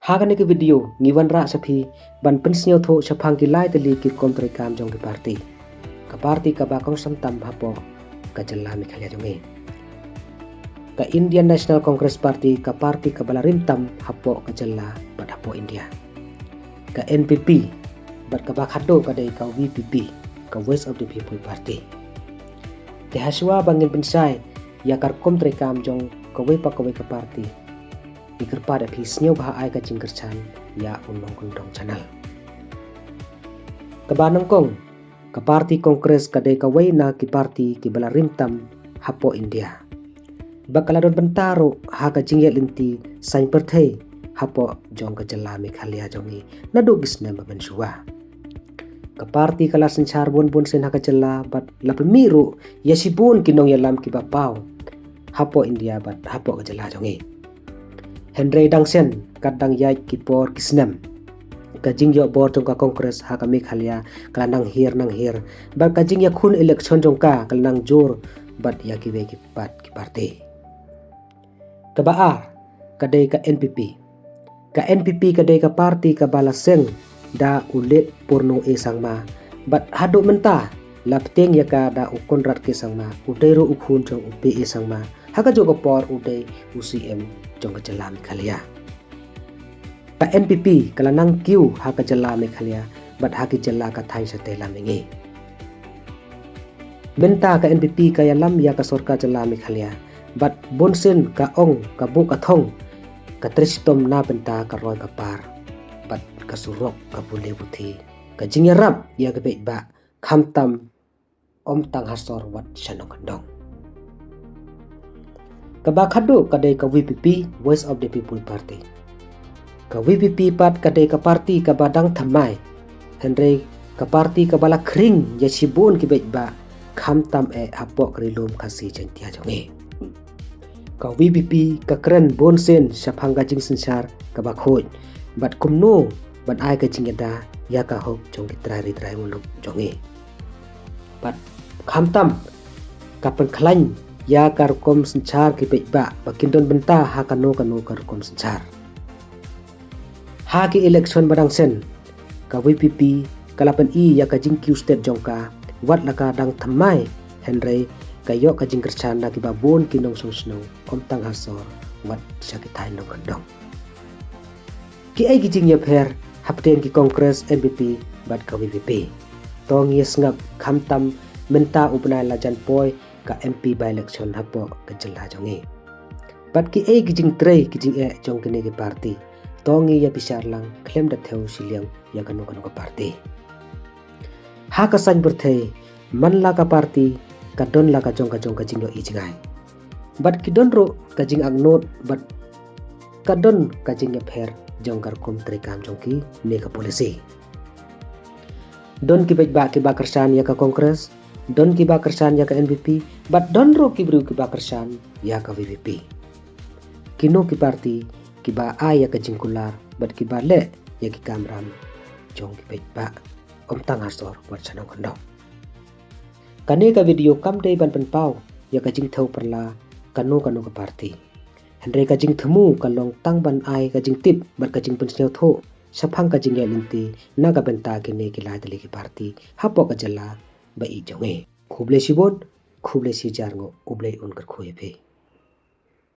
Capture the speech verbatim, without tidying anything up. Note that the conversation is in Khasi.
Ha kane ka video ngi wanrah sha phi ban pynsngewthuh shaphang ki lai tylli ki rukom treikam jong ki party. Ka party kaba kongsan tam hapoh ka jylla Meghalaya jong ngi. Ka Indian National Congress Party, ka party kaba la rim tam hapoh ka jylla bad hapoh India. Ka N P P, bad kaba khadduh ka dei ka V P P, ka Voice of the People Party. Te hashwa ba ngin pynshai ïa ka rukom treikam jong kawei pa kawei ka party, ngi kyrpad ïa phi sngewbha ai ka jingkyrshan ïa u Nongkyndong Channel. Kaba nyngkong, ka party Congress ka dei kawei na ki party kiba la rim tam hapoh India. Bad ka la don bynta ruh ha ka jingïaid lynti saiñ pyrthei hapoh jong ka jylla Meghalaya jong ngi naduh ki snem ba mynshuwa. Ka party ka la synshar bun bun sien ha ka jylla bad la pynmih ruh ïa shibun ki nongïalam kiba paw hapoh India bad hapoh ka jylla jong ngi. Hynrei dang shen katba dang ïaid ki por ki snem, ka jingïoh bor jong ka Congress ha ka Meghalaya ka la nang hiar nang hiar bad ka jingïakhun election jong ka ka la nang jur bad ïa kiwei ki pat ki party. Kaba ar ka dei ka N P P. Ka N P P ka dei ka party kaba la seng da u Late Purno A Sangma, bad haduh mynta la bteng ïa ka da u Conrad K Sangma, u dei ruh u khun jong u P A Sangma, ha kajuh ka por u dei u C M jong ka jylla Meghalaya. Ka N P P ka la nang kiew ha ka jylla Meghalaya bad ha ki jylla ka thaiñ shatei lam mihngi. Mynta ka N P P ka ïalam ïa ka sorkar jylla Meghalaya bad bun sien ka ong ka buh ka thong, ka trei shitom na bynta ka roi ka par bad ka surok, ka pule puthi, ka jingïarap ïa ka beit ba khamtam ym tang ha sor wat sha nongkyndong. Kaba khadduh ka dei ka V P P, Voice of the People Party. Ka V P P pat ka dei ka party kaba dang thymmai, hynrei ka party kaba la khring ïa shibun ki beit ba khamtam eh hapoh ka Ri Lum Khasi Jaiñtia jong ngi. Ka V P P ka kren bun sien shaphang ka jingsynshar kaba khuid bad kumno ban ai ka jingïada ïa ka hok jong ki trai ri trai muluk jong ngi. Bad khamtam ka pynkhlaiñ ïa ka rukom synshar ki beit ba ba kin don bynta ha kano kano ka rukom synshar. Ha ki election ba dang shen, ka V P P ka la pyni ïa ka jingkiew stet jong ka, wat la ka dang thymmai, hynrei ka ïoh ka jingkyrshan na kiba bun ki nongshong shnong, ym tang ha sor wat sha ki thaiñ nongkyndong. Kiei ki jingïapher hapdeng ki Congress, N P P bad ka V P P? To ngin ïa sngap, khamtam mynta u bnai la jan poi ka M P by-election hapoh ka jylla jong ngi. Bad kiei ki jingtrei ki jingeh jong kine ki party? To ngin ïa bishar lang khlem da thew shiliang ïa kano kano ka party. Ha ka saiñ pyrthei, man la ka party ka don la ka jong ka jong ka jingïohi jngai. Bad ki don ruh ka jingangnud bad ka don ka jingïapher jong ka rukom treikam jong ki ne ka policy. Don ki beit ba kiba kyrshan ïa ka Congress, don kiba kyrshan ïa ka N P P, bad don ruh ki briew kiba kyrshan ïa ka V P P. Kino ki party kiba ai ïa ka jingkular bad kiba leh ïa ki kamram jong ki beit ba, ym tang ha sor wat sha nongkyndong? Kane ka video kam dei ban pynpaw ïa ka jingthew parla kano kano ka party. Hynrei ka jingthmu ka long tang ban ai ka jingtip bad ka jingpynsngewthuh shaphang ka jingïaid lynti na ka bynta kine ki lai tylli ki party hapoh ka jylla ba ïeit jong ngi. Khublei shibun, khublei shihajar nguh, U Blei un kyrkhu ïa phi.